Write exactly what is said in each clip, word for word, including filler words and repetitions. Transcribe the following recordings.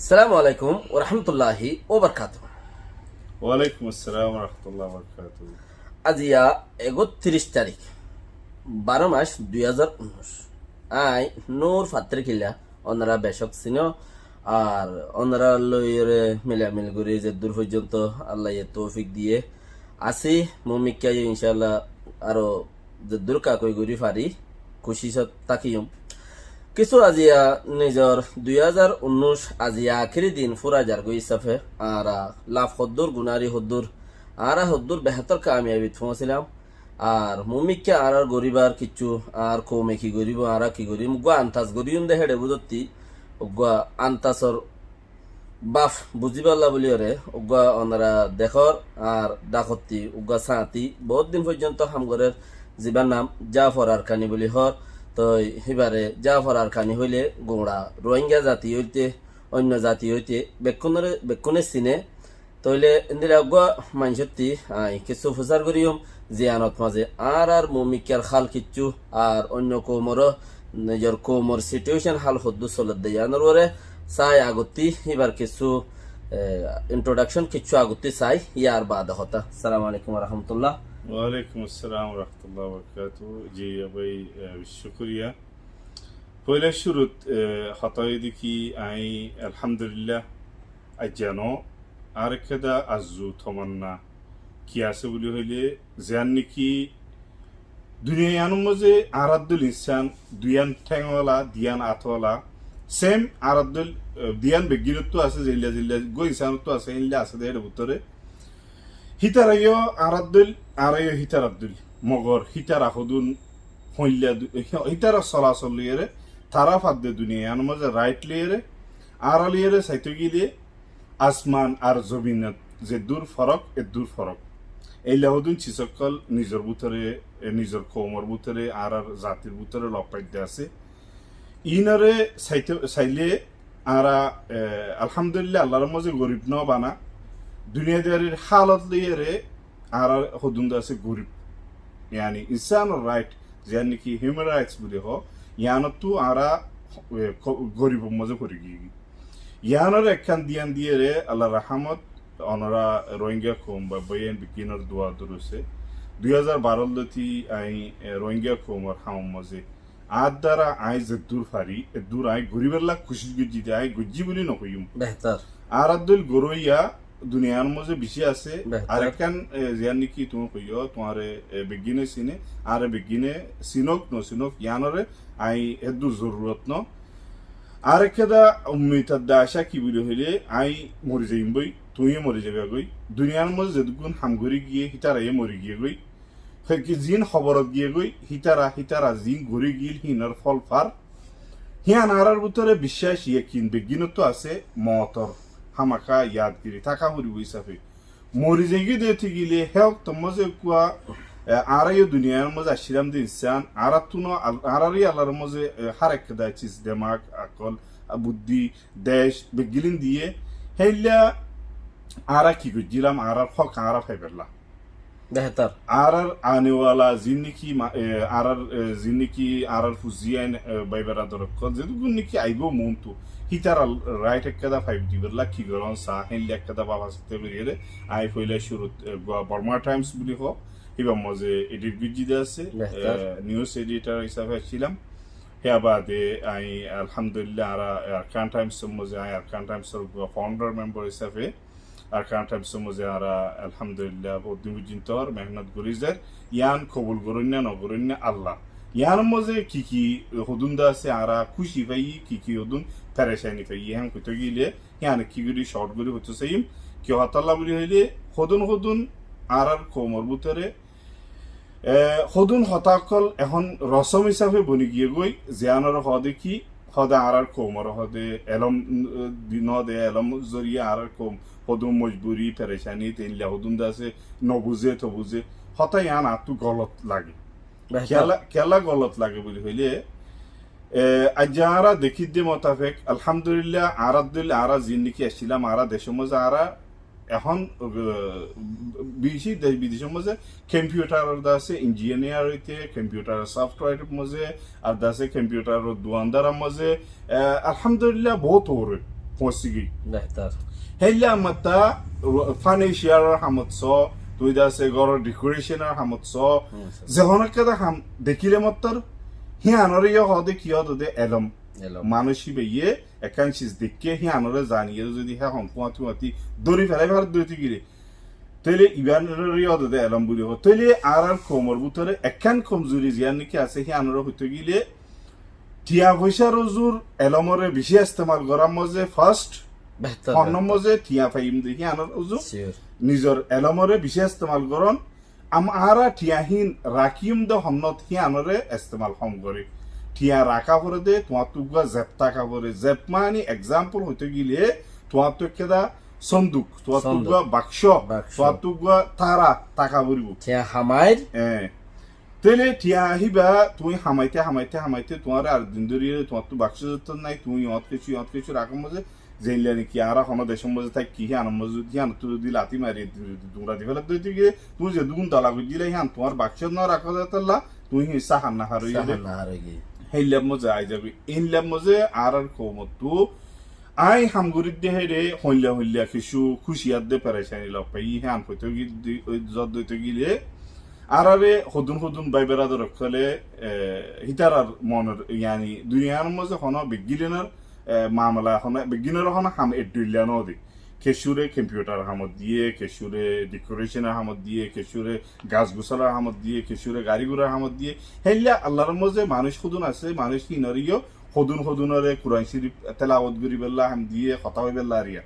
Assalamu alaikum warahmatulláhi wabarakátuhu. Walaikum assalam warahmatulláhi wabarakátuhu. Aijja ektiríc tarík, baró mac dui házar unnúic. Añí Nur Fattorkilla, ónora becók sinó, ar ónora loiyóre milamil gorí zeddúr foijjonto Allaye toufik diyé así, mumikká incálla aró zeddúr kakoi gorí farí, kucícot tákiyum. Kissú aijja nizor dui házar unnúic aijja akéri din fúrai zargói hísafe, añára laf hoddúr, gunári hoddúr, añára hoddúr behétor kamiyabit foóñsilam, ar mumikká añárar goríbar kiccú, añár koume ki goríbou, añára ki goríbou, uggúa antas goríyum de héçe búzotti, uggúa antasor baf buzíballa bóliyoré, uggúa ónora dekór ar dhakotti, uggúa sáñti, boóut din foijjonto ham gorér, zibár nam Jafor Arkani bóli hoór. Toi híbare Jafor Arkani hoilé guñça Rohingya zati óite, oinno zati óite, bekkúnore, bekkúne siné. Toile endilla uggúa maincótti añí kissú fusár goríyum, ziyanot mazé añárar mumikár hál kiccú, ar oinno koumoró nizor koumor situécon hál hoddúr solédde yiánor uore sai agottí híbar kissú, e, introdakcon kiccú agottí sai, yar baade hotá. Assalamu alaikum warahmatullah. Walaikum assalam warahmatullah wabarakatuh. Ji, bái, e, cúkuriya. Foila cúrut, e, hotá óilde ki añí alhamdulillah, aijja no, añár ekkán arzu tomanna ki asé bóli hoilé, ziyán niki duniya yiánor mazé añárar dóilla insán, duiyán théng ola, duiyán át ola, sem añárar dóilla, e, duiyán beggínottú asé, zeilla zeilla uggúa insanottú asé, héilla asé de héçe bútore. Hítara yó añárar dóilla, añára yó hítarar dóilla. Mogor hítara hodún hoilla du-, hítara solasol loiyóre, tará fadde duniya yiánor mazé rait loiyóre, añára loiyóre saito gilé asman ar zobinot zeddúr forok, eddúr forok. Eilla hodún cis ókkol nizor bútore, e, nizor koumor bútore, añárar zatir bútore lok faidde asé. Iínoré saito, sailé añára, e, alhamdulillah, Allar mazé gorib no bana. Duniyadarir hálot loiyóre añára hodún de asé gorib. Yáni insánor rait, ziyán niki human rights bóli hoó, yiánottú añára, e, ko-, goribor mazé fori giyói. Yiánor ekkán diyan diyére Allar rahámot, onora Rohingya koum bái báiyain beggínor dua durusé. Dui házar baró lóti añí, e, Rohingya koumor hamor mazé añár dara añí zeddúr fari, eddúr añí goríballa kucíc goijjí de, añí goijjí bóli no hoiyúm. Behtor. Añárar dóilla goróiya duniya yiánor mazé bicí asé. Behtor. Arekkán, e, ziyán niki tuñí hoiyó, tuáñre, e, beggíne siné, añáre beggíne sinók, no sinók, yiánoré añí eddúr zorurot no. Arekkán da ummit ar da acá ki bóli hoilé, añí mori zaiyum bói, tuñí yó mori zaiba goi. Duniya yiánor mazé zeddúr ham gorí giyé, hítara yó mori giyé goi. Hé ki ziín hoborot giyé goi, hítara, hítara ziín gorí giyíl, híinor fol far. Híyan añárar bútore biccác, yakin beggínottú asé, mootor hámaka yadgiri táka foribó hísafe. Mori zaigói de óitegile, hé októr mazé uggúa, e, añára yó duniya yiánor mazé accílam de insán, añárattú no, al-, añárar yó Allar mazé, e, hár ekkán da cis, demak, akol, a, buddí, dec, beggílin diyé, héilla añára ki goijjílam, añárar hók añára faibálla. Behtor. Añárar anewala ziín niki ma-, e, añárar, e, ziín niki añárar fuain, e, bái beradar ókkol, zeddúr niki aibó muúntu, hítarar rait ekkán da faib dibálla ki gorón saá, héilla ekkán da báfa sinta goríyére, añí foila cúrut, e, Bo-, Borma Times bóli hoó, híbar mazé edit goijjí de asé, behtor, e, news editor hísafe accílam. Híya baade añí alhamdulillah, añára Arakan Times or mazé, añí Arakan Times or founder member hísafe, Arakan Times or mazé añára alhamdulillah bout din foijjonto mehénnot gorí zair. Yián kobul goróinna no goróinna Allah. Yiánor mazé ki ki hodún de asé añára kúci faiyí, ki ki hodún perecani faiyí, hén hoitó gile, yián ki gorí short gorí hoitó saiyum. Ki hotálla bóli hoilé, hodún hodún añárar koumor bútore E, hodún hotá ókkol ehón rosom hísafe boni giyé goi, ziyánore hoó de ki, hoó de añárar koumore hoó de elóm, e, no de, elóm zoriya añárar koum hodún mojburi, perecani, teilla hodún de asé, no buzé, to buzé. Hotá yián añáttu golot lage. Behtor. Kiyólla, kiyólla golot lage buli hoilé, e, aijja añára dekír de motafek, alhamdulillah, añárar dóilla, añára ziín niki accílam, añára decór mazé añára ehón, e, bicí dec bidecór mazé computer or de asé engineer óite, computer or software or mazé, ar de asé computer or duandar or mazé, e, alhamdulillah, bout óre. foñsí giyói. Héilla mattá furniture or hamot só, tuñí de asé góror decoration or hamot só, ze honó ekkán ham dekíle mattor, híanoré yó hoó de ki hoó de elóm. Manúic híbayé ekkán ciz deikké híanoré zaniyé zodi hé hom fuañti fuañti dóri felai fare dóri gilé. Tóile ibáre yó de elóm buli hoó. Tóile añárar koumor bútore ekkán komzuri ziyán niki asé, híanoré hoitó gilé, tiañ foicár uzu elómoré bicí estemal gorár mazé first, honnór mazé tiañ faiyum de híanor uzu, nizor elómoré bicí estemal gorón, am-, añára tiañ hín rakíyum de honnót híanoré estemal hom gorí. Tiañ raká foré de, tuáñttu uggúa zep táka foré. Zep mani example hoitó gilé, tuáñttu ekkán sonduk, tuáñttu uggúa bakcó, tuáñttu uggúa tara táka foribó. Tiañ hamair. Eé. Tóile tiañ híba tuñí hamaité, hamaité, hamaité, tuáñre ar din dóri tuáñttu bakcó zottót nái, tuñí yoñt kessú, yoñt kessú rakór mazé, zeilla niki añára honó decór mazé táikki, híanor mazé, híanottú zodi lati mari, duñra di félai dói gilé, tuñí ze dugún dala goijjíla, hían tuáñr bakcót no rakó zetolla, tuñí hín sáhan nahar ói giyé. Héillar mazé ai zagói. Éillar mazé añárar koumottú aññí ham gorídde héçe hoilla hoilla kessú kúci adde perecani loffaiyí, hían hoitó gil-, di-, zodde hoitó gilé, añáráre hodún hodún bái beradar ókkole, e, hítarar monor, yani, duniyar mazé honó beggílonor, e, mamela honó, beggínore honó ham eddóilla no de. Kessúre computer hamot diyé, kessúre decoration hamot diyé, kessúre gas gusálor hamot diyé, kessúre gari gurar hamot diyé. Héilla Allar mazé manúic hodún asé, manúic hínoré yó hodún hodúnore Kuran Córif telawot goríbolla ham diyé, hotá hoibólla ar yían.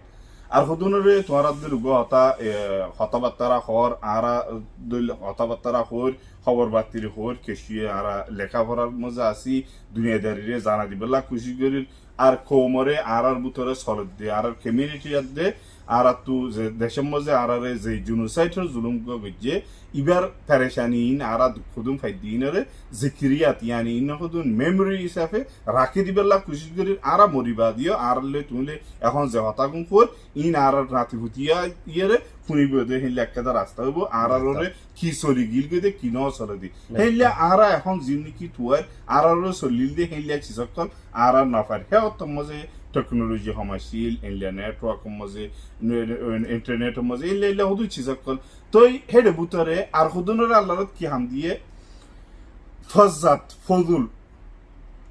Ar hodúnore tuáñra de uggúa hotá, e, hotábattára hoór, añára dóilla hotábattára hoóir, hóbor battiri hoóir, kessúye añára leká forar mazé así, duniyaidarire zana dibolla kucíc gorír, ar koumoré añárar bútore soledde, añárar community adde, añárattú ze decór mazé añáráre ze genocide or zulum uggúa goijjé, ibár perecani iín añára duk hodún faidde iínoré zikiriyat, yani iín hodún memory hísafe rakí dibolla kucíc gorír, añára mori baade yó, añárálloi tuñíle ehón ze hotágun hoóir, iín añárar nati futi iyóre fúnibo de héilla ekkán rasta óibo, añáráre ki soli gil goi de, ki no sole de. Héilla añára ehón ziín niki tuair, añáráre solil de, héilla ciz ókkol añára no fair. Hé ottór mazé technology hom accíl, héilla network or mazé, ne-, ne-, internet or mazé, héilla, héilla hodún ciz ókkol. Toi héçe bútore ar hodúnore Allar ki ham diyé, fozzat, fozul,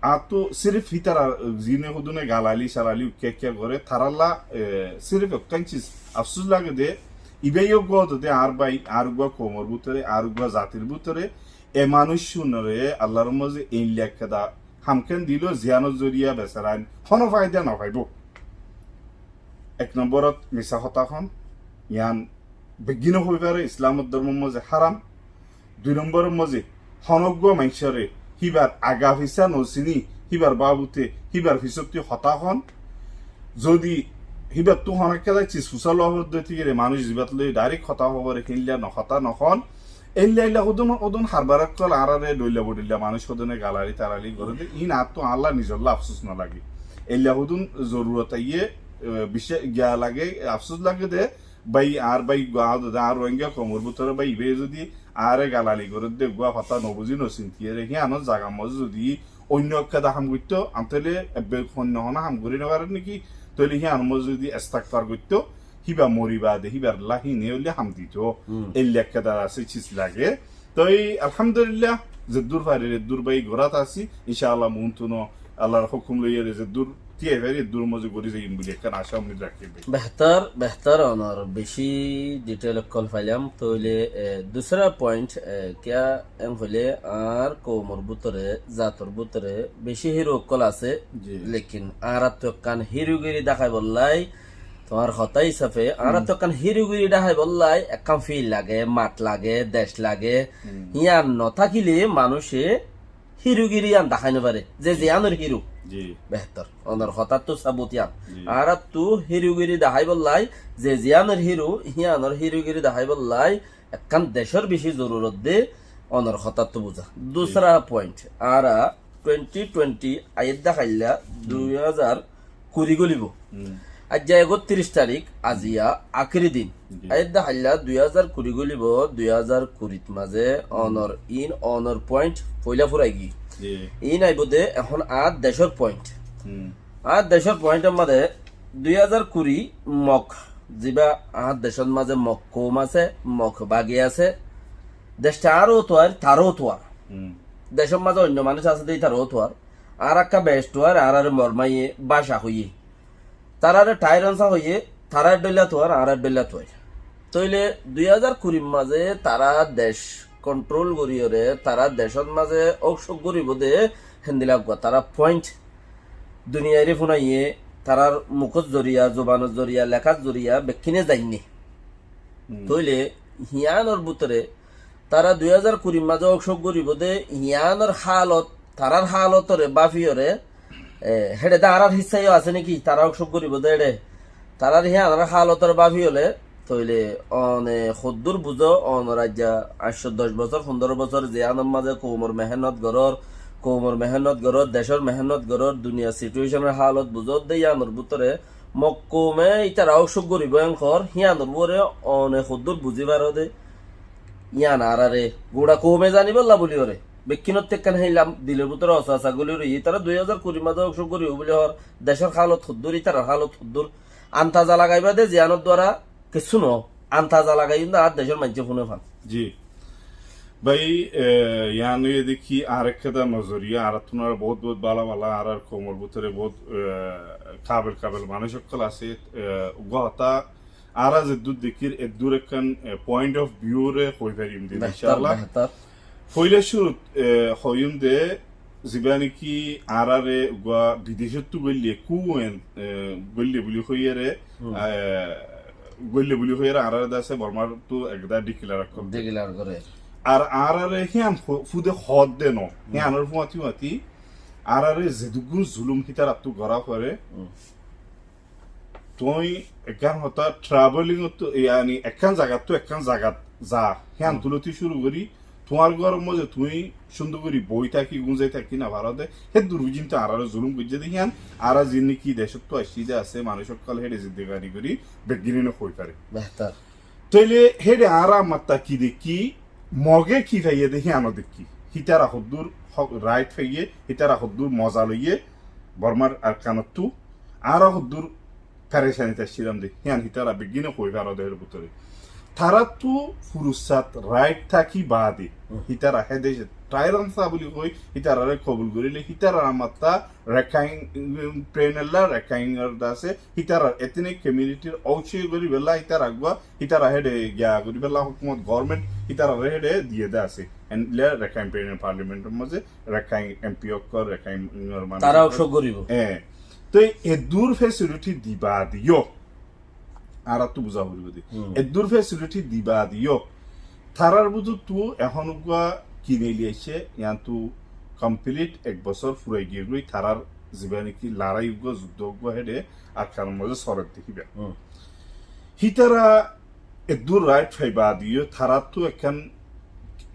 añáttu sirif hítara, ziíne hodúne galali, salali, ukká, ukká goré, tarálla, e, sirif ekkán ciz afsús lage de, ibá yó uggúa de añár bái, añár uggúa koumor bútore, añár uggúa zatir bútore, e manúiccúnore Allar mazé éilla ekkán da hamkán dilo, ziyánor zoriya besaráin honó faida no faibó. Ek nombórot misá hotá hon, yián beggíne hoi fare, Islamor dórmor mazé háram. Dui nombóror mazé honó uggúa maincóre híbar aga fisá no siní, híbar babute, híbar fisótti hotá hon. Zodi híbattú honó ekkán ciz fusár lowa foredde ói tákile manúic zibát loi direct hotá hoó fare, héilla no hotá no hon. Éilla éilla hodún hodún harbar ókkol añáráre dhoilla bodhoilla manúic hodúne galali tarali goré de, iín añáttu añálla nizolla afsús no lage. Éilla hodún zorurot aiyé, e, bicá giya lage, afsús lage de, bái, añár bái uggúa, añár Ruáingga koumor bútore bái, ibáye zodi añáre galali gorédde uggúa hotá no buzí no sintiyére, híanor zagar mazé zodi oinno ekkán da ham goittó, an tóile ebbe honno honó ham gorí no farer niki, tóile híanor mazé zodi estagfar goittó, híba mori baade híbar lá híine óile ham dito. Éilla ekkán da asé ciz lage. Toi alhamdulillah, zeddúr farir eddúr bái gorát así, incá Allah, muúntuno Allar hókum loiyóre zeddúr tíyai farir eddúr mazé gorí zaiyum buli ekkán acá ummid rakí bái. Behtor, behtor, onor bicí detail ókkol failam. Tóile, e, dusra point, e, kiyá en hoilé añár koumor bútore, zator bútore bicí híru ókkol asé, lekin añárattu ekkán hírugiri daháibollái, tuáñr hotá hísafe, añárattu ekkán hírugiri daháibollái ekkán field lage, mat lage, dec lage, yián no tákile manúice hírugiri yián dahái no fare, ze ziyánor híru. Behtor. Onor hotáttu sabut yián. Añárattu hírugiri daháibollái, ze ziyánor híru, híanor hírugiri daháibollái ekkán decór bicí zorurot de, onor hotáttu buzá. Dusra point, añára twenty twenty aiyér de háilla dui házar kuri golibo. Aijja ekottiríc tarík, aziya akéri din. Aiyér de háilla dui házar kuri golibo, dui házar kurit mazé onor iín onor point foila furai giyé. Iín aibó de ehón añár decór point. Añár decór point or mazé Dui házar kuri Mok, ziba añár decót mazé Mok koum asé, Mok bagi asé, decta añáro tuar, taró tuar. Hmm. Decót mazé oinno manúic asé de, taró tuar. Añára ekka beci tuar, añáráre Bormaye báca hoiyé. Taráre tyrants hoiyé, tará dhoilla tuar, añára dhoilla tuar. Tóile dui házar kurir mazé tará dec kontrol goríyore, tará decót mazé óuk sóuk goríbo de, héndilla uggúa tará point duniyaire fúnaiye, tarár mukór zoriya, zubanor zoriya, lekár zoriya, bekkíne zainné. Hmm. Tóile híanor bútore tará dui házar kurir mazé óuk sóuk goríbo de, híanor hálot, tarár hálotore báfiyore, e, héçe de añárar hissá yó asé né ki, tará óuk sóuk goríbo de héçe. Tarár híanor hálotore báfiyole, tóile one hoddúr buzó, one raijja añctó doc bosór, fundóro bosór, ziyánor mazé koumor mehénnot gorór, koumor mehénnot gorór, decór mehénnot gorór, duniyar situeconor hálot buzó de, yíanor bútore Mok koume ítara óuk sóuk goríbo enkor, híanor uore one hoddúr buzí faro de, yían añáráre gura koume zanibólla buliyore. Bekkínottú ekkán héilla dilor bútore osasa guli roiyé, ítara dui házar kurir mazé óuk sóuk goríbo buli hoór, decór hálot hoddúr, ítarar hálot hoddúr, antaza lagaibá de, ziyánor duara kessú no, antaza lagaiyum de, añár decór maincé fúne fan. Ji. Bái, e, yián óiye de ki, añár ekkán nozoriya, añárattún aró bout bout bála bála, añárar koumor bútore bout, e, kabel kabel manúic ókkol asé, e, uggúa hotá añára zeddúr dekír, eddúr ekkán, e, point of view re hoi farim de, behtor, incállah. Behtor. Foila cúrut, e, hoiyum de, ziba niki añáráre uggúa bidecóttu góille, coup en, e, góille buli hoiyére, Hmm. e, góille buli hoiyére añáráre de asé Bormáttu ekdá declare gorí. Declare goré. Ar añáráre hían fu-, fúde hoódde no, Hmm. híanor fúañti fúañti añáráre zeduggún zulum hítarattú gorá foré, Hmm. Tuñí ekkán hotá traveling ottu, yani ekkán zagattú ekkán zagat za, hían Hmm. tulóti cúru gorí, tuáñr góror mazé tuñí cúndor gorí boi táki, gúnzai táki no faró de, héddur foijjonto añáráre zulum goijjé de hían, añára ziín niki decóttu aiccí de asé, manúic ókkol héçe zindegani gorí, beggíne hoi fare. Behtor. Tóile héçe añára matta ki dekí, Moge ki faiyé de hían ó dekí. Hítara hoddúr ho-, right faiyé, hítara hoddúr moza loiyé, Bormar Arkanottú, añára hoddúr perecanit accílam de, hían hítara beggíne hoi faro de hér bútore. Taráttu furussat right táki baade, Hmm. hítara hé dece tyrants buli hoi, hítarare kobul goríle, hítarar matta Rakhine, um, Prenella Rakhine or dase, hítarar ethnic community r óuce goríbella, hítara uggúa, hítara héçe giya goríbella, hókumot, government, hítarare héçe diyé de asé. Endilla Rakhine Prenella Parliament or mazé, Rakhine M P ókkol, Rakhine or manúic Tara ókkol. Óuk sóuk goríbo. Eh. Toi eddúr facility diba de yó. Añárattú buzá foribó de. Hmm. Eddúr facility diba de yó. Tarár bútottu ehón uggúa ki neeli aiccé, yiántu complete ek bosór furai giyé goi, tarár ziba niki larái uggúa, zuddó uggúa héçe Arkanor mazé sorer de híba. Hmm. Hítara eddúr right fai baade yó, taráttu ekkán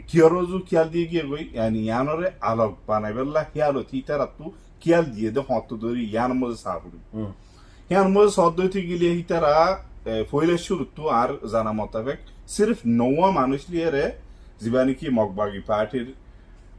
kiyór uzu kiyal diyé giyé goi, yani yiánore alok banaibálla híyalot hítarattú kiyal diyé de hoñttu dóri yiánor mazé saá foribó. Hmm. Híyan mazé soddóti gile hítara, e, foila cúruttu añár zana motafek sirif nouwa manúic liyére, ziba niki Mok Bagi Party r,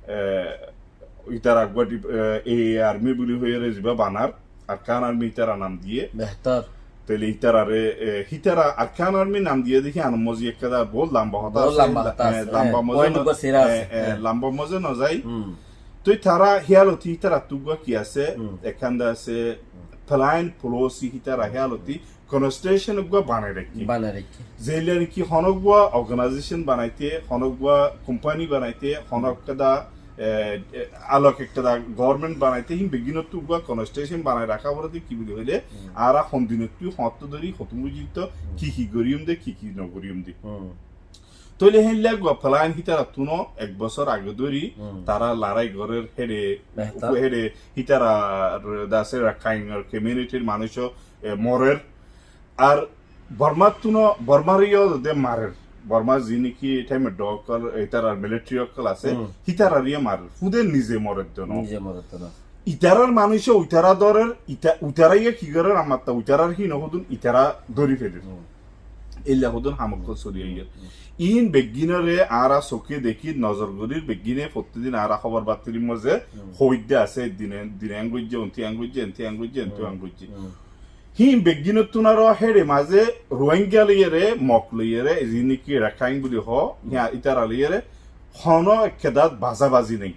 e, hítara uggúa dip-, e, A A Army buli hoiyére ziba banar, Arkan Army hítara nam diyé. Behtor. Tóile hítarare, e, hítara Arkan Army nam diyé de híyan mazé ekkán bout lamba hotá asé, lamba hotá asé, e, lamba mazé no-, e, lamba mazé no zai. Hmm. Toi tara híyalot hítarattú uggúa ki asé, Hmm. ekkán de asé, plain policy hítara híyalot, constitution uggúa banai raikké. Banai raikké. Zeilla niki honó uggúa organization banaite, honó uggúa company banaite, honó ekkán de, e, e, alok ekkán de government banaite, hín beggínottú uggúa constitution banai raká foré de ki buli hoilé, Hmm. añára hondinottú hoñttu dóri, hotún foijjonto Hmm. ki ki goríyum de, ki ki no goríyum de. Hmm. Tóile héilla uggúa plan hítarattú no ek bosór age dóri Hmm. tara larái gorér héçe, Behtor. Héçe hítara r-, dase Rakhine community r manúic, e, morer. Ar Bormattú no, Bormar yó de marer. Bormar ziín niki thaime dog ókkol, hítarar military ókkol asé, Hmm. hítarare yó marer. Fúde nize morer de no. Nize morer de no. Itarar manúice uitara dórer, ita-, uitara yó ki gorér, añárattú uitara hín no hodún, itara dóri felér. Hmm. Éilla hodún ham ókkol soli aiyér. Hmm. Iín beggínore añára sóke dekír, nozor gorír, beggíne fottí din añára hóbor battirir mazé Hmm. hoóidde asé, dine, dine en goijjé, onti en goijjé, enti en goijjé, enti en Hmm. goijjé. Hmm. Híin beggínottún aró héçe mazé Ruáingga loiyére, Mok loiyére, ziín niki Rakáin buli hoó, hían ítara loiyére, honó ekkedat bazabazi nái.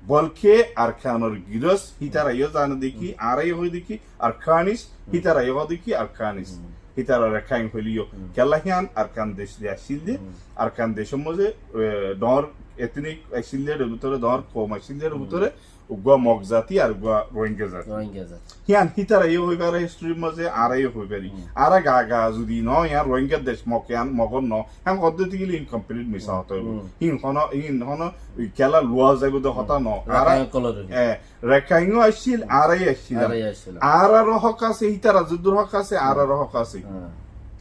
Bolke Arkanor girós, hítara yó zane deki, añára yó hoi deki, Arkanis, hítara yó hoi deki, Arkanis. Hítara Rakáin hoilé yó. Kiyólla hían Arkan dec de accíl de, Arkan decór mazé, e, dhoóñr ethnic accíl de, ér bútore dhoóñr koum accíl de, ér bútore uggúa Mok zati ar uggúa Rohingya zati. Rohingya zati. Hían hítara yó hoi fare historyr mazé, añára yó hoi fari. Añára ga ga zudi no, hían Rohingya dec Mok, hían Mogor no, hían hoódde thíkile incomplete misa hotá óibo. Híin hono, híin hono, kiyólla luwa zaibo de hotá no. Añára, Rakáin ókkolor. E, Rakáin ó accíl, añára yó accíl. Añára yó accíl. Añárar ó hók asé, hítarar zeddur hók asé, añárar ó hók asé.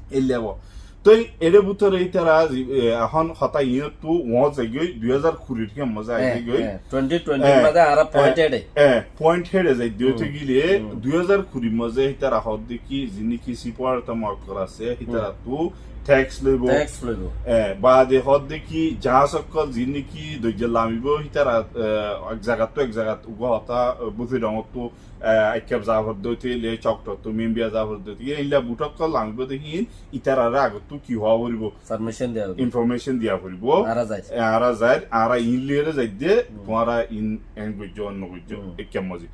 Eilla bo. Toi ere bútore ítara zi-, e, ehón hotá iínottú uñó zaigói, dui házar kurir híyan mazé aizagói. E, twenty twentyr mazé añára point héçe. E, point héçe zai de óite gile, dui házar kurir mazé ítara hoódde ki, ziín niki sipoar tamar ókkol asé, ítarattú tax loibo. Tax loibo. E, baade hoódde ki, jaáñs ókkol ziín niki doijja lamibo, ítara, e, ek zagattú ek zagat, uggúa hotá, e, Bufidongottú, e, Aikkab za foredde óite gile, Coktottú Mimbiya za foredde óite gile, eilla boat ókkol lamibo de híin, ítarare agottú ki hoó foribo? Permission diya foribo. Information diya foribo. Añára zair. E, añára zair, añára iín loiyére zair de, tuáñra iín en goijjó, on no goijjó, ekkán mazé.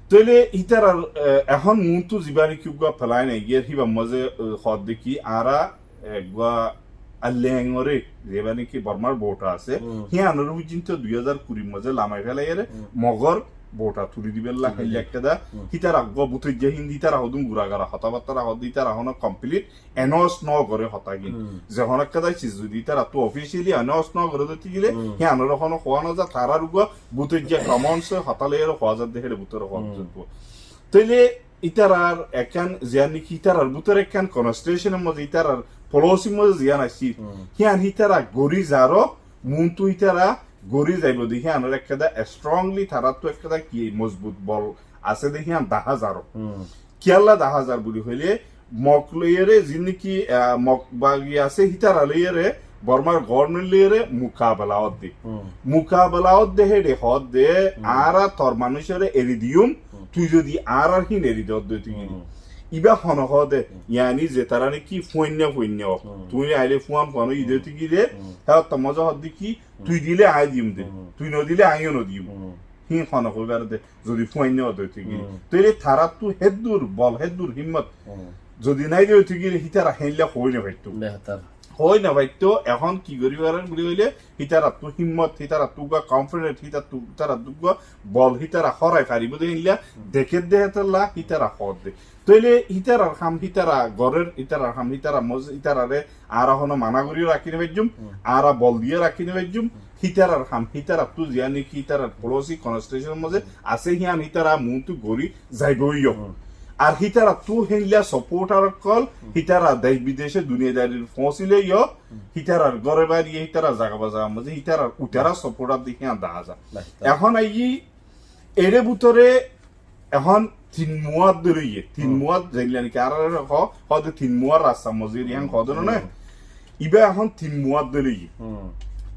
Tóile ítarar, e, ehón muúntu zibá niki uggúa plan aigiyér, híbar mazé, e, hoódde ki, añára eggúa Allengore, zibá niki Bormar boat asé, híanore foijjonto dui házar kurir mazé lamai félaiyére, Mogor boat tuli dibálla héilla ekkán da, hítara uggúa bútoijja hín de, ítara hodún gura gara hotábattá hoódde, ítara honó complete announce no gore hotágin. Ze honó ekkán da ciz zudi ítarattú officially announce no gore de óite gile, híanore honó hoá no za, tarár uggúa bútoijja commons hotá loiyére hoá za de, héçe bútore hoá za de. Tóile ítarar ekkán, ziyán niki ítarar bútore ekkán constitutionor mazé, ítarar policyr mazé ziyán accíl, hían ítara gorí zaró, muúntu ítara gorí zaibo de, híanor ekkán da strongly taráttu ekkán da ki mozbut bol asé de hían dahá zaró. Kiyólla dahá zar buli hoilé, Mok loiyére, ziín niki, e, Mok bagi asé, hítara loiyére, Bormar government loiyére mukabela ódde. Mukabela ódde héçe hoódde, añára tor manúicoré eri diyum, tui zodi añárar híin eri de ódde óite gile. Ibá honó hoódde, yani ze tará niki fuainna fuainna ó. Tui aile fuan fuan ó ide óite gile, hé ottór mazé hoódde ki, tui dile añí diyum de, tui no dile añíyo no diyum. Híin honó hoi fare de. Zodi fuainna ódde óite gile. Tóile taráttu héddur bol, héddur hímmot zodi nái de óite gile, hítara héilla hoói no faittó. Hoói no faittó, ehón ki gorí farer buli hoilé, hítarattú hímmot, hítarattú uggúa confident, hítarattú, hítarattú uggúa bol, hítara hórai faribó de héilla, dekér de hétolla, hítara hoódde. Tóile hítarar ham hítara gorér, hítarar ham hítara moz-, hítarare añára honó mana goríyo rakí no faijjum, añára bol diyó rakí no faijjum, hítarar ham, hítarattú ziyán niki hítarar policy constitutionor mazé asé, hían hítara muúntu gorí zaibói yó. Ar hítarattú héilla supporter ókkol, hítara dec bidece duniyadarir foóñsile yó, hítarar góre bariye, hítarar zaga bazagar mazé, hítarar uitará supporter de hían dahá za. Ehón aiyí, ere bútore Ehón tin muát dóri óiye, tin muát zeilla niki añára hoó, hoóde tin muár rasta mozé eri ehón hoóde no né? Ibá ehón tin muát dóri óiye.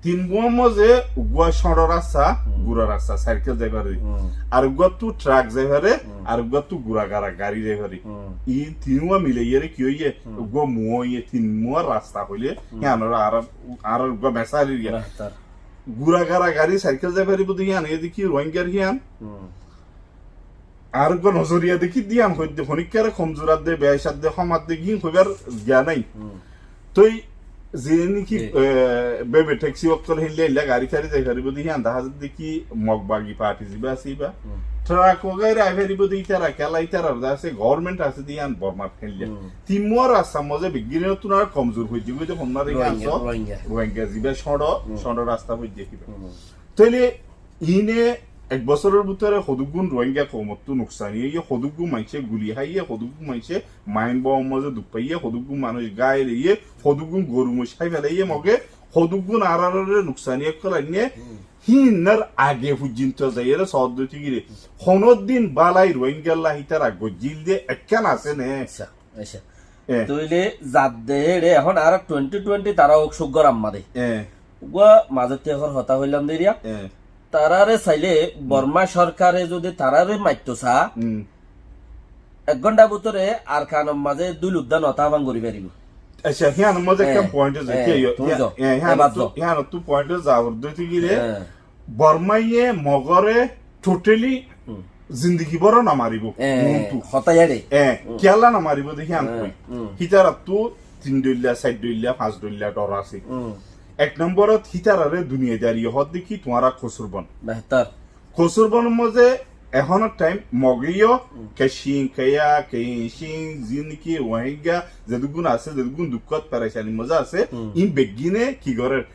Tin muár mozé uggúa cóñço rasta, gura rasta, saikil zai fare. Ar uggúattu trak zai fare, ar uggúattu gura gara gari zai fare. I tinúa milaiyére ki óiye? Uggúa muá óiye, tin muár rasta hoilé, híanor añárar, añárar uggúa mesal eriya. Gura gara gari saikil zai fare bóde hían, ede ki Rohingyar hían? Ar uggúa nozoriya dekí de hían hoidde, honíkkare komzur adde, beec adde, hom adde, hín hoibar giya nái. Toi ze niki, e, bebe taxi ókkol héilla héilla gari fari zai faribó de hían dahá zadde ki Mog bagi party zibá asé ibá. Trak wagaira ai faribó de ítara kiyólla ítarar de asé, government asé de hían Bormat héilla. Tin muár rasta mozé beggínottún ar komzur hoidde goi de honnare hían so Rohingya. Rohingya zibá cóñço, cóñço rasta hoidde híba. Tóile Iíne ek bosóror bútore hoduggún Rohingya koumottú nuksani óiye, hoduggún maincé guli háiye, hoduggún maincé main bom mazé duk faiyé, hoduggún manúic gáil óiye, hoduggún goru moic hái felaiyé Moge, hoduggún añáraré nuksani ókkol ainné, híinnar age foijjonto zaiyóre soódde óitegile, honódin bálai Rohingyalla hítara goijjíl de ekkán asé né? Accá, accá. E. Tóile zadde éçe ehón añára twenty twenty tará óuk cúk goram made. E. Uggúa mazottí ehón hotá hoilam de eriya. E. Taráre sailé Borma sorkare zodi taráre maitto saá, Hmm. ek gónthar bútore Arkanor mazé dui lukdá no táfan gorí faribó. Accá, híyanor mazé ekkán point asé, híyan, híyan, híyanottu point asé, abar dóite gile, Bormaye Mogore totally zindigi bóro no maribó. Hotá yéçe. Kiyólla no maribó de híyan koi. Hítarattú tin dhoilla, sair dhoilla, fañs dhoilla dhor asé. Ek nomborot hítarare duniyadari hoódde ki tuáñra kosurbon. Behtor. Kosurbonor mazé ehónor thaim Moge yó, Kachin, Kaya, Kachin, Chin, zin niki Rohingya, zedúgun asé, zedúgun dukkót perecanir mazé asé, in beggíne ki gorér?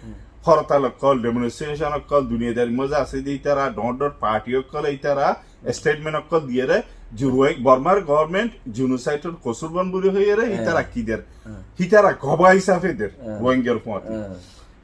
Hortal okkol, demonstration okkol, duniyadarir mazé asé de ítara, dhoóñr dhoóñr party okkol ítara, statement okkol diyére, Bormar government genocide or kosurbon buli hoiyére, ítara ki der? Ítara gobá hísafe der, Rohingyar fuáñti.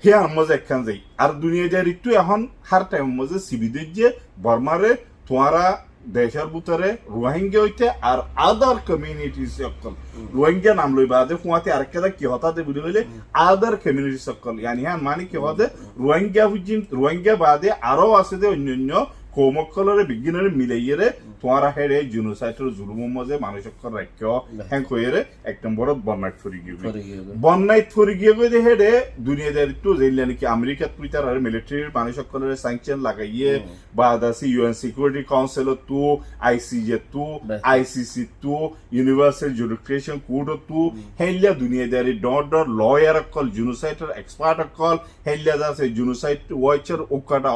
Híyanor mazé ekkán zai. Ar duniyadarittú ehón hár thaimor mazé sibi dóijje Bormare, tuáñra decór bútore Rohingya óite ar other communities okkol. Rohingya nam loi baade fuáñti arekká ki hotá de buli hoile other communities okkol. Yani híyan mani ki hoóde Rohingya fujjin, Rohingya baade aró asé de oinno oinno koum okkolore beggínore milaiyére tuáñra héçe genocide or zulumor mazé manúic okkol raikkó. Hén hoiyére ek nomborot bonnait fori giyói. Bonnait fori giyói de héçe duniyadarittú zeilla niki Amerikattú ítarare military manúic okkolore sanction lagaiyé, baade asé U N Security Council ottú, I C J ottú, I C C ottú, Universal Jurisdiction Court ottú, héilla duniyadari dhoóñr dhoóñr lawyer okkol, genocide or expert okkol, héilla de asé genocide watcher, ukkáta,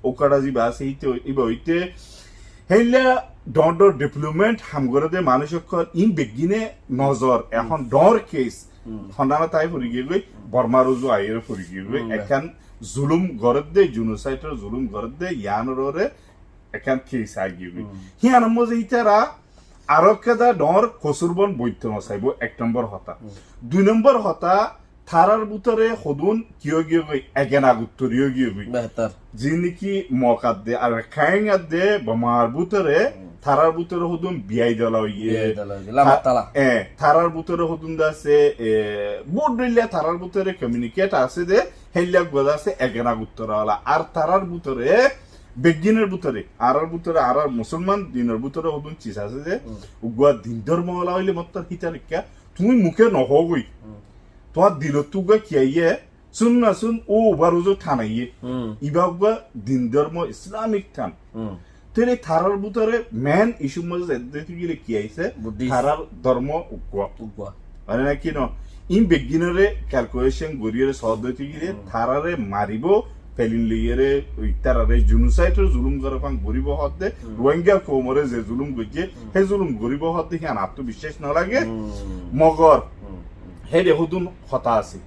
ukkáta ziba asé íte, iba óite, héilla dhoóñr dhoóñr development ham goré de manúic okkol in beggíne nozor, ehón dhoóñr case, hondana tái fori giyói, Bormar uzu aiyére fori giyói, ekkán zulum goré de, genocide or zulum goré de, yíanor uore ekkán case ai giyói. Híyanor mazé ítara aró ekkán dhoóñr kosurbon boitto no saibó, ek nombor hotá. Dui nombor hotá, tarár bútore hodún ki ói giyói, egena guttori ói giyói. Zin niki Mog adde ar Rakhine adde Bormar bútore, tarár bútore hodún biyai dola óiye. Biyai dola óiye. Lamar tala. E, tarár bútore hodún de asé, e, bóut dhoilla tarár bútore communicate asé de, héilla uggúa de asé egena guttora ola. Ar tarár bútore, beggínor bútore, añárar bútore, añárar musolman dinor bútore hodún cis asé de, uggúa din dórmo ola óile mottor hítar ekká, tuñí muke no hoógoi. Tuáñr dilottú uggúa ki aiyé, Sunna sun ó ubar uzu thanaiyé. Ibá uggúa din dórmo Islamic than. Tóile tarár bútore main issue mazé zedde tuigile ki aisé? Buddhist. Tarár dórmo uggúa. Uggúa. Mane naki no? In beggínore calculation goriyére sodde tuigile tarare maribó, pelin loiyére, oi tarare genocide or zulum gora fán goribó hodde, Rohingya koumore ze zulum goijjé, hé zulum goribó hodde, híyan attú biccac no lage. Mogor, héde hodún hotá asé.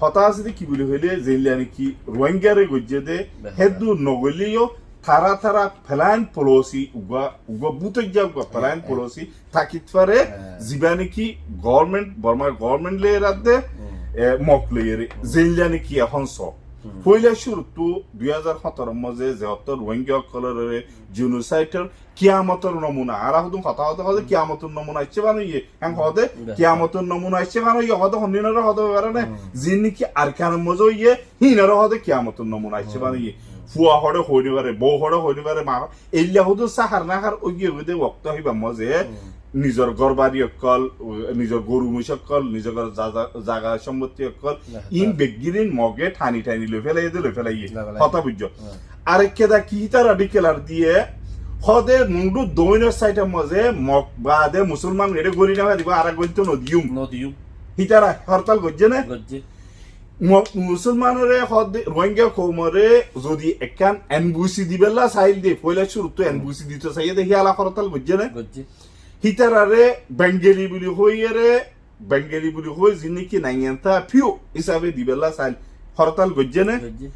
Hotá asé de ki buli hoile, zeilla niki Rohingyare goijjé de, héddur no goille yó, tara tara plan policy, uggúa, uggúa bútoijja uggúa plan policy, takit fare, ziba niki government, Bormar government loiyére adde, e, Mog loiyére, zeilla niki ehón so. Foila cúruttu dui házar hóñtoro mazé ze ottór Rohingya ókkolore genocide or kiyamotor nomuna, añára hodún hotá hotá hotá kiyamotor nomuna aiccé banoiye, hén hoóde, kiyamotor nomuna aiccé banoiye, hoóde hondinore hoóde befare ne, zin niki Arkanor mazé óiye, hínore hoóde kiyamotor nomuna aiccé banoiye. Fua hoçé hoi no fare, bou hoçé hoi no fare, ma, eilla hodún sahar nahar óigiye goi de wokto híbar mazé, nizor gór bari ókkol, nizor goru moic ókkol, nizor gór za-, za-, zaga sompotti ókkol, in beggín Moge thani thani loi félaiye de loi félaiye. Hotá buijjó. Arekká dá ki tara declare diye, hoóde Mongdu doinor side or mazé Mog baade musolman ere gori no faribo, añára gointo no diyum. No diyum. Hítara hortal goijjé né? Goijjé. Mo-, musolmanore hoóde Rohingya koumore zodi ekkán N V C dibella sail de, foila cúruttu N V C dito saiyé de, híyala hortal goijjé né? Goijjé. Hítarare Bengali buli hoiyére, Bengali buli hoi, zin niki nainganta piu hísabe dibella sail, hortal goijjé né? Goijjé.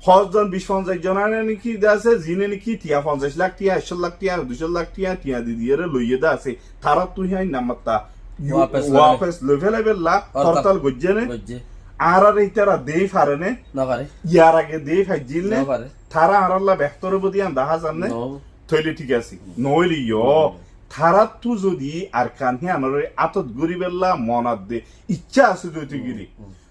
Hozzon bic fonzaic zon ane niki de asé, zine niki tiya fonzaic lak tiya, ekcó lak tiya, duicó lak tiya, tiya di diyére loiye de asé. Tarattú híyan namatta. Wapes loi. Wapes loi felaibella hortal. Hortal goijjé né? Goijjé. Añárare ítara dei fare né? No fare. Yar age dei faijjil né? No fare. Tara añáralla behtor óibo de yián dahá zar né? No. Tóile thík asé. Noóile yó. Tarattú zodi Arkan híyanore átot goribella mon adde icca asé de óite gile,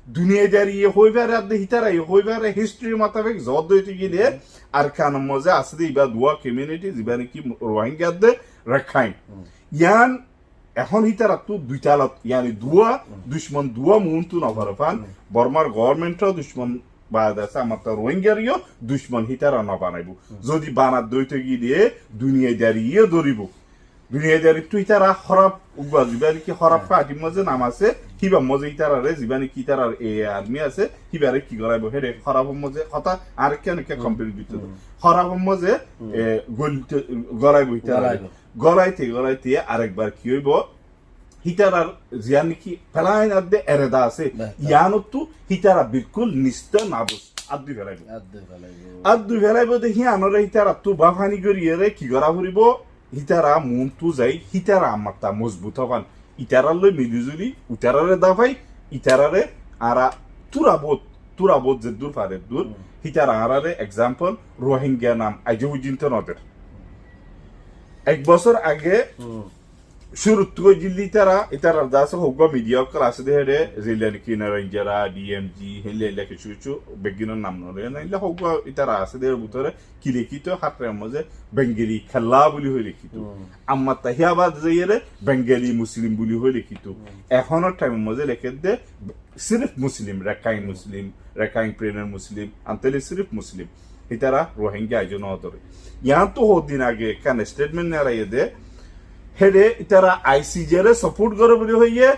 duniyadariye hoi fare adde, hítaraye hoi fare, history motabek zodde óite gile, Arkanor mazé asé de iba duwa community, ziba niki Rohingya adde Rakhine. Yián Ehón hítarattú duitalot, yani duwa ducmon duwa muúntu noforé fán, Bormar gobornmentor ducmon baade asé, amarta Rohingyar yó ducmon hítara nobanaibóu. Zodi banadde óite gile duniyadari yó dóribou. Duniyadarittú hítara hóraf uggúa zibá niki hóraf fathir mazé nam asé, híbar mazé hítararé zibá niki hítarar e armi asé, híbaré ki goráibou, héçe hórafor mazé hotá arekkán ekká komplit goittó. Hórafor mazé e, gol-, goráibou hítararé. Goráibou. Goráite goráite arekbar ki óibou, hítarar ziyán niki felain adde ereda asé, yíanottú hítara bilkúl nista nabus addui felaibóu. Addui felaibóu. Addui felaibóu de híanoré hítarattú báfani goríyeré ki gorá foribóu, hítara muúntu zai, hítara amarta mozbut ófan. Ítarar lói milizuli, ítararé dafai, ítararé añára túra bóut, túra bóut zeddúr fare eddúr, hítara añáráre example, Rohingya nam aijjó foijjonto noder. Ek bosór age, cúruttu goijjíl de ítara, ítarar de asé hoggúa midiya ókkol asé de héçe, zeilla niki Naranjara, D M G, héilla héilla kessú kessú beggúnor nam noloi, héilla hoggúa ítara asé de héçe bútore ki lekíto, hár thaimor mazé Bengali kella buli hoi lekíto. Amarta híya baade zaiyeré Bengali Muslim buli hoi lekíto. Ehónor thaimor mazé lekédde sirif Muslim, Rakhine Muslim, Rakhine Prenor Muslim, antóile sirif Muslim. Ítara Rohingya aijjó nodóre. Yiántu hoddin age ekkán statement neraiyé de, héçe ítara I C J re support goré buli hoiyé,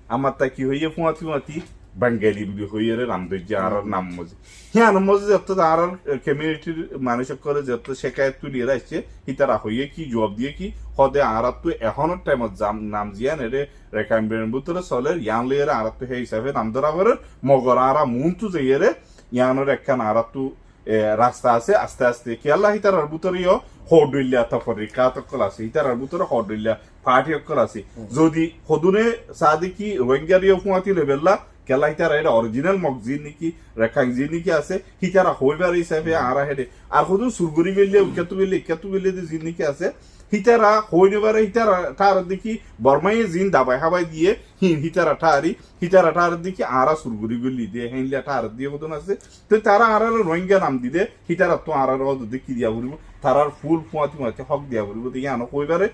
amarta ki hoiyé fúañti fúañti Bengali buli hoiyére nam doijjé añárar nam mazé. Híyanor mazé zettó añárar, e, community r manúic ókkolé zettó cekayet tuliyére aiccé, hítara hoiyé ki, zuab diyé ki, hóde añárattú ehónor thaimot zam-, nam ziyán ére Rakhine Prenor bútore soler, yián loiyére añárattú hé hísafe nam dóra forer, mogor añára muúntu zaiyére, yiánor ekkán añárattú e, rasta asé, aste aste. Kiyólla hítarar bútore yó hoddilla tafarrikat ókkol asé, hítarar bútore hoddilla party ókkol asé. Zodi hodune saá de ki Rohingyar yó fúañti loi fella, kiyólla hítara ére original Mog zin niki, Rakhine zin niki asé, hítara hoi fare hísafe añára héçe. Ar hodun sur gorí felle, ukkáttu felle, ikkáttu felle de zin niki asé, hítara hoi no fare, hítara tharar de ki Bormaye zin dabai hábai diyé, hín hítara thari, hítara tharar de ki añára sur gorí felle de, héinlla tharar de hodun asé. Te tará añáráre Rohingya nam dile, hítarattú añáráre ódodde ki diya foribó, tarár ful fúañti fúañti hók diya foribó, te yíano hoi fare.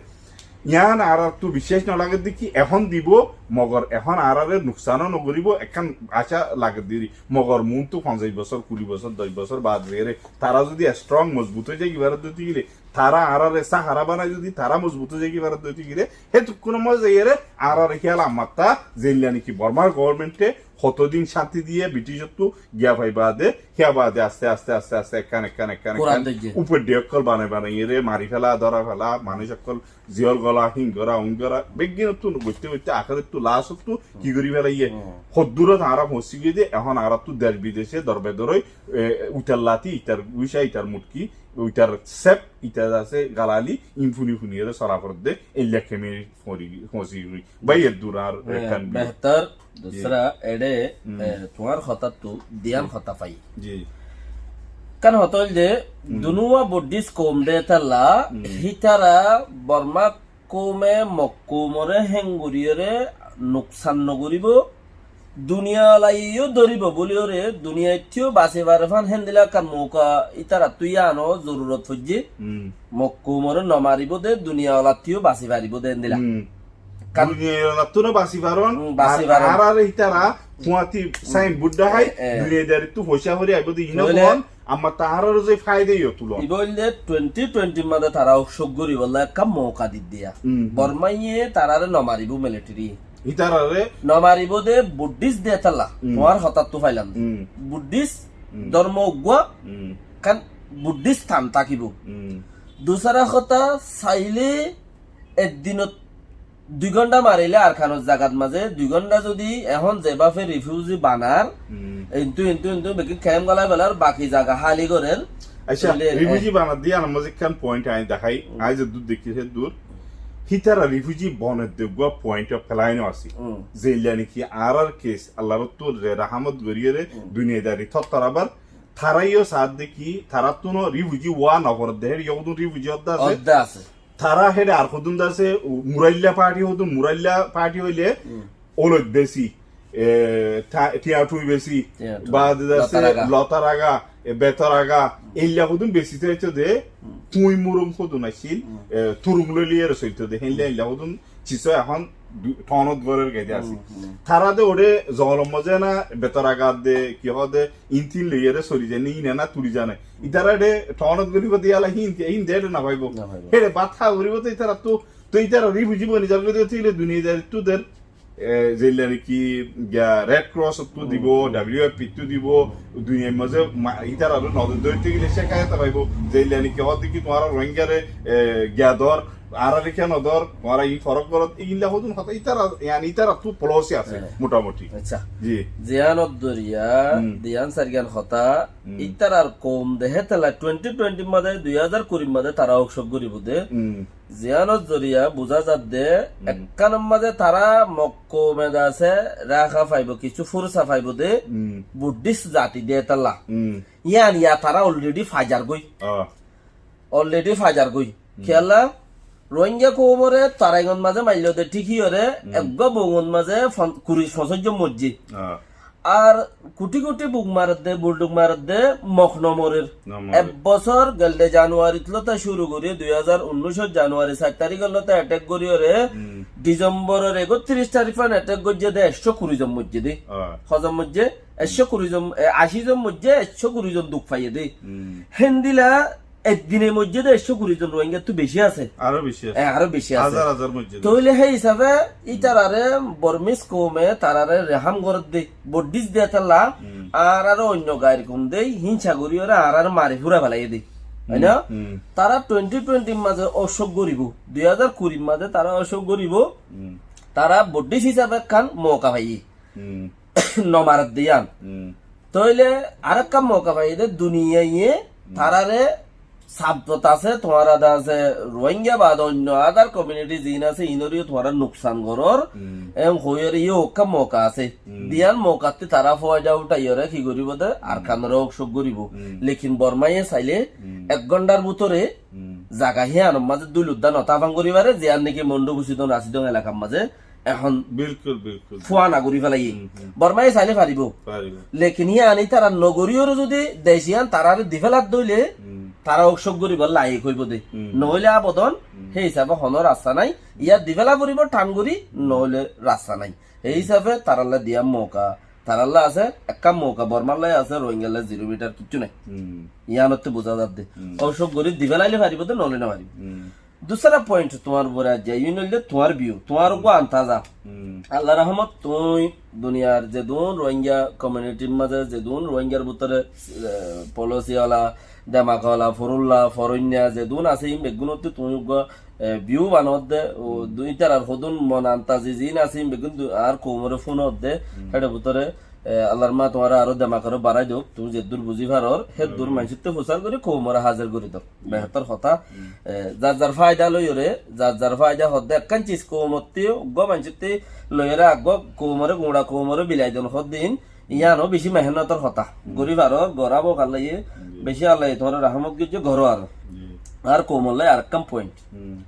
Yián añáráttu biccác nolagedde ki ehón dibó, mogor ehón añáráre nuksanó nogoríbou, ekkán acá lagedde eri. Mogor muúntu fonzaic bosór, kuri bosór, doc bosór baade ere, tará zodi strong mozbut ói zai giyé, tará añáráre sáhara banai zodi tará mozbut ói zai giyé, hétukkúnor mazé zaiyére añáráre híyal amattá zeilla niki Bormar gobornmente hotodin cánti diyé Briticottú giya fai baade, híya baade aste aste aste aste ekkán ekkán ekkán ekkán ufordi ókkol banai banaiyére mari fela, dóra fela, manúic ókkol ziyól gola, hín gora, ún gora, beggínottú goitté goitté akérottú lasottú ki gorí felaiyé? Hoddúrot añára foóñsi giyé de, ehón añáráttu dec bidece dor bedor ói, e, uitar lati, itar guica, itar muthki, uitar sep, itar asé galali, in funi funiyére sola foredde, eilla kemeri fori, foóñsi goi. Bái, eddur ar ekkán bihtar, dusra, ere, e, tuáñr hotáttu diyan hotá fai. Ji. Ekkán hotá óilde, dunuwa Buddhist koum de talla, hítara Borma koume Mog koumore héngoriyóre nuksan nogoríbou, duniyalaiyó dóribo bóliyoré, duniyaittú basi fare fán héndilla ekkán mouka ítarattú yíano zorurot foijjé. Mog koumore nomaribóu de, duniyalattú basi faribóu de héndilla. Duniyalattú no basi faron, ar añáráre ítara fúañti sain buddha hái, duniyadarittú foicá fori aibóu de, ino hon, Amma tarár ze faida yó tulon. Ibá óilde twenty twenty r mazé tará cók goríbolla ekkán mouka diddiya. Bormaye taráre nomaribóu military. Ítarare nomaribóu de Buddhist de talla. Tuáñr hotáttu failam de. Buddhist dormo uggúa, kan Buddhist tan tákibou. Dusara hotá sailé ek dinot dui gónda marile Arkanor zagat mazé dui gónda zodi ehón ze báfe refugee banar, intu, intu, intu beki camp golai felar, baki zaga háli gorer. Accá, refugee banar de yíanor mazé ekkán point añí dahái, añí zeddúr dekí seddúr. Hítara refugee boner de uggúa point of plan ó asé. Zeilla niki añárar case Allar ottu re rahámot goriyére duniyadari tottor abar tará yó saádde ki, taráttuno refugee ówa noforedde, héçe yó hodún refugee ódda asé. Ódda asé. Tará héçe ar hodún de asé, u, Murailla party hodún, Murailla party óile, oloit besi, e, ta-, tiyañtui besi, baade de asé, lotaraga, e, betoraga, eilla hodún besi táito de, tuñi murum hodún accíl, e, turung loi loi ere soilto de, héilla, héilla hodún Siso ehón du-, thonot gorer gaide asé. Hmm, hmm. Tara de ore zongolor maze na betor agar de ki hode intin loiyore sori zane, ine na turi zane. Itara de thonot goribo de yala hin, hin de na faibo. Na faibo. Here bát ha goribo de itara tu, to itara refugee boni zargoi de, to ile duniyadari tu der, e, zeilla niki giya Red Cross tu dibo, hmm, W F P tu dibo, duniyar maze ma-, itara aro nodor dóri gile shekayet faibo. Zeilla niki hode ki tuáñra Rohingyare, e, giya dor, Añára rekya nodor, tuáñra in forok gorot, igilla hodún hotá, itara, yani itara tu policy asé, hé, motamuti. Accá. Ji. Ziyánor zoriya, hmm, diyan sairgan hotá, hmm, itarar koum dehe tela twenty twenty r maze, dui házar kuri r maze tara óusok goribo de. Hmm. Ziyánor zoriya buza zadde, hmm, ekkánor maze tara Mok koume de asé, raha faibo, kissú fursa faibo de, hmm, Buddhist zati de tela. Hmm. Iyan ya tara already fajar goi. Ah. Already fajar goi. Hmm. Kiyólla, Rohingya koumore Taraingot maze maillo de thík iyore, hmm, eggúa boungot maze fon-, kuri foñsíc zon moijje. Ah. Ar kuthi kuthi buk maredde, bulduk maredde, Mok no morer. No morer. Ek bosór gelde Januarit lóti cúru gori, dui házar unnúicor Januari sair tarikor lóti attack goriyore, hmm, Decemboror ekottiríc tarik fán attack goijje de ekcó kuri zon moijje de. Ah. Hozon moijje? Ekcó kuri zon, e, ací zon moijje, ekcó kuri zon duk faiye de. Hmm. Héndilla ek dine moijje de ekcó kuri zon Rohingyattú beci asé. Aró beci asé. E, aró beci asé. Házar házar moijje de. Tóile hé hísafe, hmm, itarare Bormis koume tarare rehám gorer de, Buddhist de tela, hmm, añárare oinno gair koum de hínsa goriyore añárare mari fúrai félaiye de. Hoi na? Hmm, hmm. Tara twenty twenty r maze óusok goribo, dui házar kuri r maze tara óusok goribo, hmm, tara Buddhist hísafe ekkán mouka faiye. Hmm. No marer de iyan. Hmm. Tóile arekkán mouka faiye de duniyaye, hmm, tarare sabot asé, tuáñra de asé, Rohingya bade oinno other community zin asé, inoreyó tuáñra nuksan goror, hmm, em hoiyore iyó ekkán mouka asé. Hmm. Diyan moukattí tara foida uthaiyore ki goribo de, hmm, Arkanore óusok goribo. Hmm. Lekin Bormaye saile, hmm, ek gonthar bútore, hmm, zaga híyanor maze dui ludda no tafan gori fare, ziyan niki Mondu Busidong Rasidong elakar maze, ehón bilkul, bilkul. Fuana gori félaiye. Hmm, hmm. Bormaye saile faribo. Faribo. Lekin iyan itara no goriyore zodi dec iyan tarare di félar dóile, hmm, tara óusok goribar laik óibo de. Hmm. Noóile abodon, hmm, hé hísafe honó rasta nai. Iyá di féla foribo than gori, hmm, noóile rasta nai. Hé hísafe taralla diya mouka, taralla asé, ekkán mouka Bormalla asé, Rohingyalla zero meter kiccú nai. Hmm. Iyanottú buza zadde. Hmm. Óusok gori di félaile faribo de, noóile no faribo. Hmm. Dusra point tuáñr uore aijja, iín óilde tuáñr view, tuáñr uggwá antaza. Hmm. Allar rahmot, tuñí duniyar zedún Rohingya community r maze, zedún Rohingyar bútore, eh, policy wala, demak wala, forulla, foroinna, zedún asé, iín beggúnottú tuñí uggwá, eh, view banodde, o, hmm, du-, itarar hodún mon antazi ziín asé, iín beggún du-, añár koumore fúnodde, hmm, héçe bútore, e, Allar ma tuáñre aró demak aró barái douk, tuñí zeddúr buzí faror, héddúr, hmm, maincóttu fusár gorí koumoré házir gorí douk. Hmm. Behétor hotá. Hmm. E, zar zar faida loiyóre, zar zar faida hoddé ekkán ciz koumottí, uggúa maincóttu loiyóre aggúa koumoré, guñça koumoré bilai don hoddín, iyánó bicí mehénnotor hotá. Hmm. Gorí faror, gorá bou Allaye, hmm, bicí Allaye tuáñre rahámot goijjé, goró aró. Hmm. Ar koumollai arekkán point. Hmm.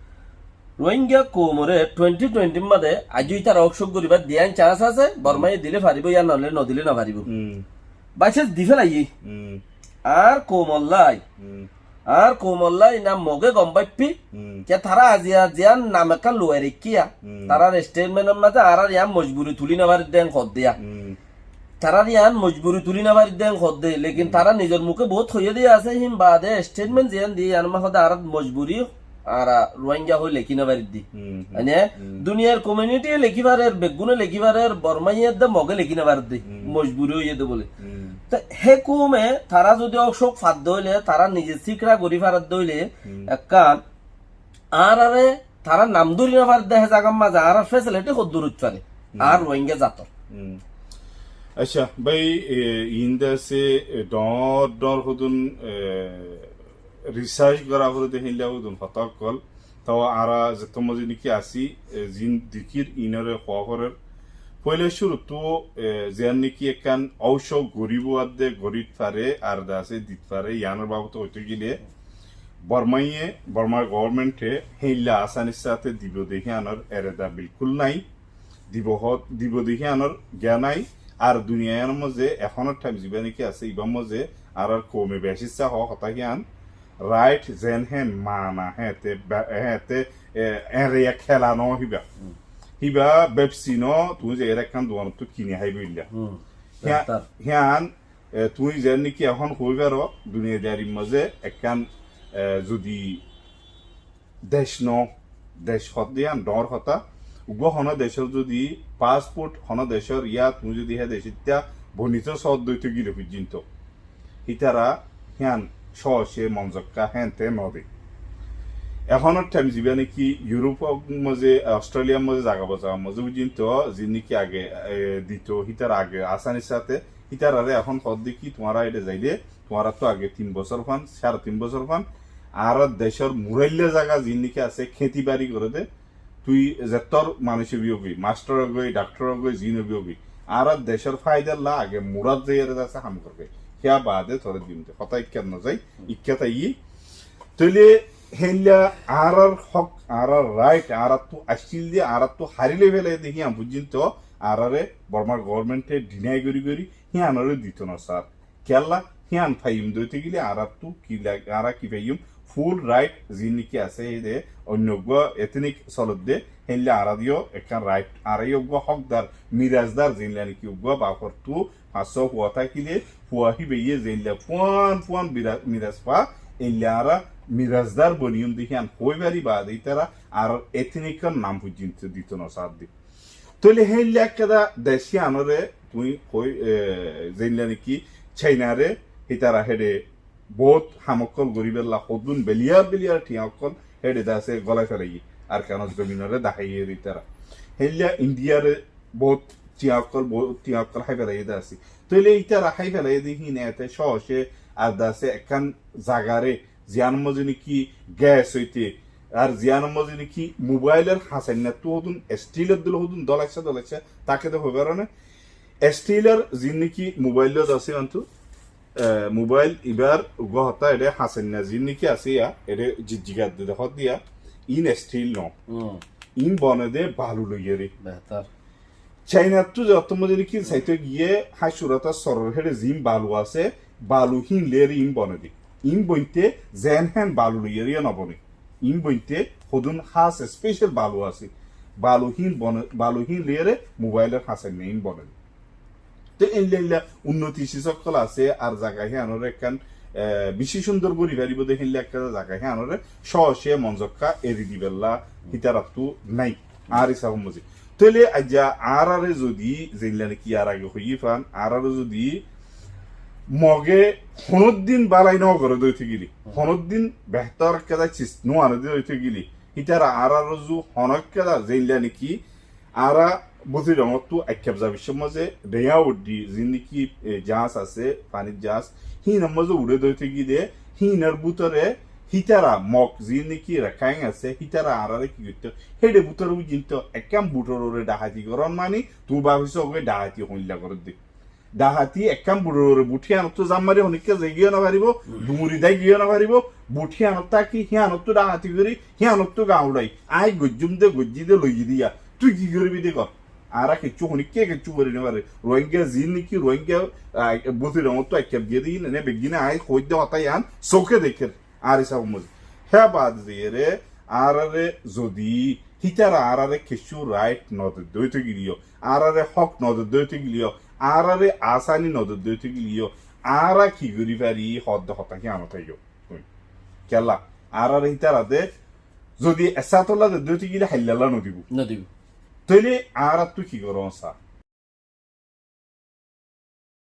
Rohingya koumoré twenty twenty r maze aijjó ítara óusok goríbar diyan chance asé, Bormaye dile faribó, yá noóile nodile nofaribó. Hmm. By chance di félaiye. Hmm. Añár koumollai, hmm, añár koumollai na Moge gom faibbi, hmm, ke tará aziya ziyan nam ekkán luwai raikkiya, hmm, tarár statement or maze añárar yián mojburi tuli nofarir de en hoddé. Hmm. Tarár yián mojburi tuli nofarir de en hoddé, lekin, hmm, tará nizor muke bout hoiyé de asé, hín baade statement ziyan diye, yián ma hoddé añárar mojburi, añára Rohingya hoi lekí nofarir de. Hmm, hmm. Mane, hmm, duniyar community ye lekí farer, beggúne lekí farer, Bormaiye de Moge lekí nofarir de, hmm, mojburi hoiyé de bole. Hmm. Te hé koume tará zodi óusok fadde óile, tará nize síkra gorí faradde óile, hmm, ekkán añárare tará nam dóri nofaredde hé zagar maze añárar facility hoddúr óit fare? Hmm. Añár Rohingya zator. Hmm. Accá, bái, e, iín de asé, e, dhoóñr dhoóñr hodún, e, research gorá forede héilla hodún hotá ókkol. Tóu añára zettót mazé niki así, e, ziín dekír iínoré hoó forer. Foila cúruttú, e, ziyán niki ekkán óusok goríbo adde gorít fare, ar de asé dit fare, yiánor babote hoitó gile, Bormaiye, Bormar government e héilla asanir sáte dibo de híanor ereda bilkúl nái. Dibo hó-, dibo de híanor giya nái. Ar duniya híanor mazé ehónor time zibá niki asé, ibár mazé añárar koume beci issá hoó hotá hían, right zen hé mana, héte ba-, héte e, ere ya kela no hiba. Hmm. Hiba bepsi no, tui ze ere ekkan duanottú kini haibo illa. Hmm. Hiya-, Behtar. Hiyan, e, tui ze niki ehón hoi faro, duniyadarir maze ekkan, e, zodi dec no, dec hoó de yián dor hotá. Uggwá hono decor zodi passport, hono decor ya tui zodi he decittá bonito sódde óite gile foijjonto, hitara hián sóce monzokka hénte no de. Ehónor thaim ziba niki Europe maze, Australia maze zaga bazaga maze foijjonto zin niki age, e, dito, hitara age asanir sáte, hitarare ehón hoó de ki tuáñra ede zaile tuáñrattú age tin bosór fan, sare tin bosór fan, añárar decor murailla zaga zin niki asé, keti bari goré de, tui zettór manúic óbi ógi, mastor ógi, daktor ógi, zin óbi ógi, añárar decor faidalla age murat zaiyaré de asé ham goré. Hiya baade tore dim de. Hotá ikkat no zai, ikkat aiyí. Tóile héilla añárar hók, añárar right, añárattú accíl de, añárattú hári loi félaiye de, hiyan foijjonto añárare Bormar government e deny gori gori hiyanore dito no sar. Kiyólla, hiyan faiyum de óite gile añárattú ki lag-, añára ki faiyum? Full right zin niki asé, hé de oinno uggwá ethnic solodde, héilla añára diyo ekkán right, añára yo uggwá hókdar, mirasdar, zeilla niki uggwá baforttú fañs só fua tákile, fua híbaye zeilla fuan fuan bira-, miras fa, eilla añára mirasdar boniyum de hiyan hoi fari, baade ítara añárar ethnic or nam foijjonto dito no sar de. Tóile héilla ekkán dec híyanore tui hoi, e, zeilla niki China re, hitara héde bout ham ókkol goríballa hodún billion billion thiañ ókkol héde de asé golai félaiye, Arkanor zominore daháiye de ítara. Héilla India re bout thiañ ókkol, bout thiañ ókkol hái félaiye de asé. Tóile ítara hái félaiye de híin ete sóce ar de asé ekkán zagare ziyánor maze niki gas óite, ar ziyánor maze niki mobailor hasainnattú hodún, stilor dil hodún, dolaicca dolaicca táke de hoi faro né. Stilor zin niki mobailot asé mantu, e, mobail ibar uggwá hotá ede hasainna zin niki asé ya, ede jijjigar de hoó de ya, in stil no. Hmm. In bone de balu loiyere. Behtar. Chainattú ze ottór maze niki saito giyé, hácurata soror héçe zin balu asé, balu híin loiyere in bone de. In bointe zen hén balu loiyere yó no bone. In bointe hodún hás special balu asé. Balu híin bone, balu híin loiyere mobailor hasainna in bone de. Te eilla eilla unnoti sis ókkol asé, ar zaga híyanor ekkán, e, beci cúndor gorí faribo de héilla ekkán zaga híyanore sóce monzokka eri diballa hítarattú nai. Añár hísabor maze. Tóile aijja añárare zodi zeilla niki ar age hoiyí fan, añárare zodi Moge honóddin bálai no goré de óite gile, honóddin behtor ekkán cis no ane de óite gile, hítara añárar uzu honó ekkán zeilla niki añára Bútoi Dhongottú Aikkaf Zabiccór maze dheya uddí zin niki, e, jaáñs asé, fanir jaáñs, híinor maze uçé de óite gile, híinor bútore hítara Mog zin niki Rakáin asé, hítara añáráre ki goittó? Héçe bútore uijjinto ekkán butor uore dhahati gorón mani, tuñí báfi sógoi dhahati hoilla gorédde. Dhahati ekkán butor uore but híyanottú zam mari honikka zaigiyó no faribo, duñri daigiyó no faribo, but híyanot táki, híyanottú dhahati gorí, híyanottú gañu uçái. Aññí goijjúm de, goijjí de, loiyí de ya. Tui ki goríbi de gor? Añára kiccú honikka kiccú gorí no fari. Rohingya zin niki, Rohingya, ah, Bútoi Dhongottú Aikkaf giyé de, ene beggíne aññí hoóidde hotá yián sóke deikkér. Añár hísabor maze. Hé baade zaiyére añáráre zodi hítara añáráre kiccú right no dedde óite gilé yó, añáráre hók no dedde óite gilé yó, añáráre asani no dedde óite gilé yó, añára ki gorí fari hoódde hotá híyan táiyo. Kiyólla? Añáráre hítara de zodi essátolla dedde óite gilé haillalla no dibo. No dibo. Tóile añáráttu ki gorón sa?